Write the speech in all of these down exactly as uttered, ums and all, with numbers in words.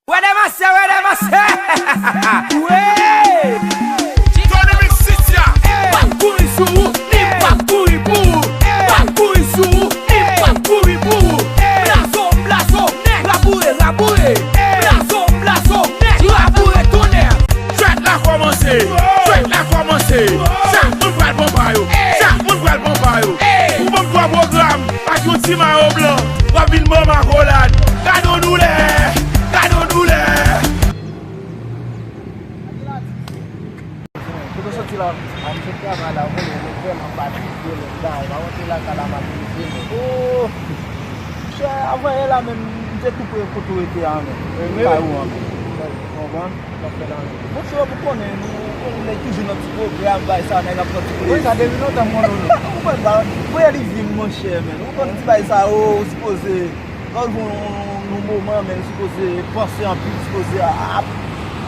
Wè demansè, wè demansè. Wi. Tony Mix City a. Pap kouri sou ou, li pap kouri pou ou. Pap kouri sou ou, li pap kouri pou ou. Blazo, blazo, raboure, raboure. Blazo, blazo, raboure tonnè. Fèt la kòmanse, fèt la kòmanse. Chak moun pral ban ba yo, chak moun pral ban ba yo. Ou ban m twa pwogram ak yon ti mayo blan, w ap vin ban m akolad. Gade yon doulè, gade yon doulè. Kote w soti la? A, m sot travay la, w konnen, mwen vrèman fatige, men, gade, m ap rantre lakay la, m ap rive, men, o, chè, avan yè la menm, m te tou pre kote w rete a, men, kay ou an, men. Konprann? Monchè, ou konnen, nou, ou konnen nèg toujou nan ti pwoblèm, bay sa, nèg ap pran ti plezi. Wi, sa depi lontan m konnen nou. Ou konprann sa? Premye li vin, monchè, men. Ou konn ti bay sa yo, ou sipoze, lè w jwenn yon, yon moman, men, ou sipoze panse anpil, sipoze ap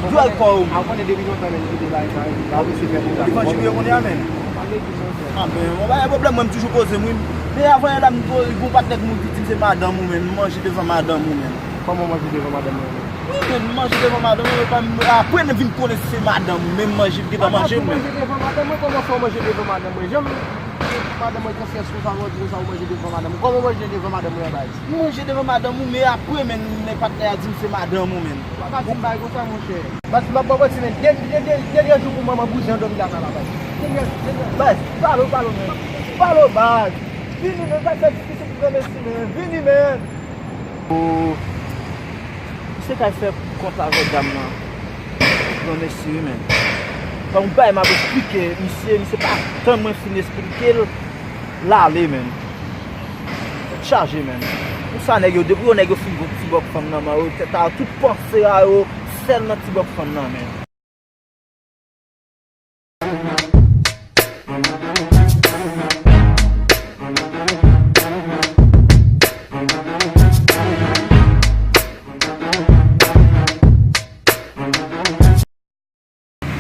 dwèl kò w. A konnen depi lontan, men, m kite bay sa yo, m pa vle se fè konsa. Devan Jiri yo konnen a, men. Pa gen ki sa fè. A, men, mwen pa gen pwoblèm, mwen, m toujou poze m, wi. Men avan yè la, m, gon patnè m di m se madanm ou, men, m manje devan madanm ou, men. Kòman w manje devan madanm mwen menm? Wi, men m manje devan madanm mwen, men pa m, apre m vin konnen se madanm ou, men m manje, m gentan manje mwen. Manje devan madanm mwen, kòman fè w manje devan madanm mwen? Jan m gen madanm mwen konfyans konsa, w di konsa w manje devan madanm mwen. Kòman w manje devan madanm mwen an, baz? M manje devan madanm ou, men apre, men, men patnè a di m se madanm ou, men. Ou pa ka di m bagay konsa, monchè. Baz, m ap ba w manti, men. Dènye, dènye, dènye jou pou manman bouzen an dòmi lakay la, baz. Dènye, dènye. Baz, pale w, pale w, men. Pale w, baz. Vini, men, pa fè difisil pou granmesi, men. Vini, men. O, misye kay fè kont avèk dam nan. Granmesi wi, men. Ban m bay m ap esplike misye, misye pa tann mwen fin esplike l, l ale, men. Tèt chaje, men. Konsa nèg yo, depi yon nèg yo fin gon ti bòk fanm nan men yo, tèt a yo, tout panse a yo, sèl nan ti bòk fanm nan, men.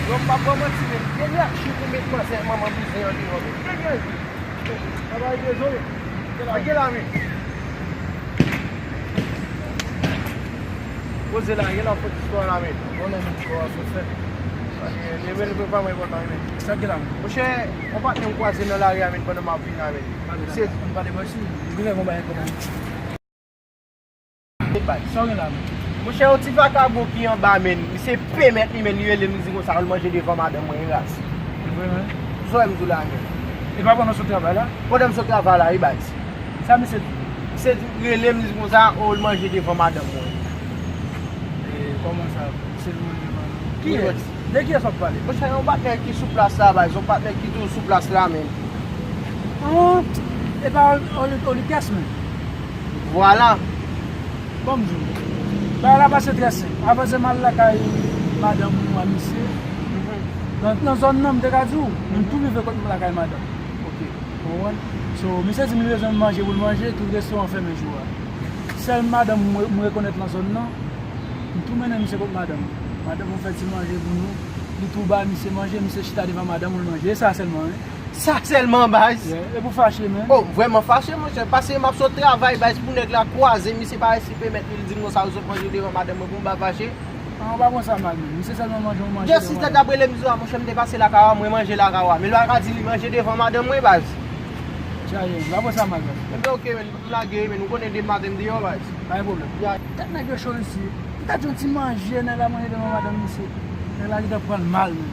Yo, m p ap ba w manti, men dènye jou pou met manzè manman bouzen an deyò, men dènye jou. Sa pa dezole. Gen la, men. Poze la, gen la fòt istwa la, men. Bon, non, men, istwa a sou sèt. Li menm, li pa mwen enpòtan, men. Sa gen la, men? Monchè, yon patnè m kwaze nan lari a, men, pandan m ap vin la, men. Se, m pale mwen si, li vle yon bagay kòman? Sa w gen la, men? Monchè, yon ti vakabon ki anba, men. Misye pèmèt li, men, li rele m, li di konsa, al manje devan madanm mwen, ras. Vre, men? Sa w wè m di w la, men? E pa pandan w sot travay la? Pandan m sot travay la, wi, baz. Sa misye di? Misye di, rele m, li di konsa, o, l manje devan madanm mwen. E, kòman sa? Misye di manje devan madanm mwen. Kiyès? De kiyès w ap pale? Monchè, yon patnè ki sou plas la, baz. Yon patnè ki toujou sou plas la, men. Ah, e pa Oli-, Olikès, men? Vwala. Bon, m di w. Bagay la pase trè senp. Avanse m al lakay madanm mwen a misye. Nan, nan zòn nan, m te ka di w, m tou rive kot m lakay madanm. Ok. Ou konprann? So, misye di m li bezwen manje pou l manje, tout restoran fèmen jou a. Sèl madanm mwen, m rekonèt nan zòn nan, m tou mennen misye kot madanm. Madanm mwen fè ti manje pou nou, li tou ba misye manje, misye chita devan madanm ou l manje. E sa sèlman, wi. Sa sèlman, baz. Yeah. Epi w fache, men. Oh, m vrèman fache, monchè. Paske m ap sot travay, baz, pou nèg la kwaze, misye pa resi pèmèt li, li di m konsa, ou sot manje devan madanm mwen, pou m pa fache. Ah, ou pa pran sa mal, men. Misye sèlman manje, w manje. Jèsi tèt ap rele m di a, monchè, m te pase lakay ou a, mwen manje lakay ou a. Men l pa ka di li manje devan madanm mwen, baz. Tchaye, m pa pran sa mal, baz. Ebyen, ok, men, m lage, men, ou konnen demen maten m deyò, baz. Pa gen pwoblèm. Ya. Tèt nèg yo cho, mesye. M ta di yon ti manje, nèg la manje devan madanm misye. Nèg la gentan pran l mal, men.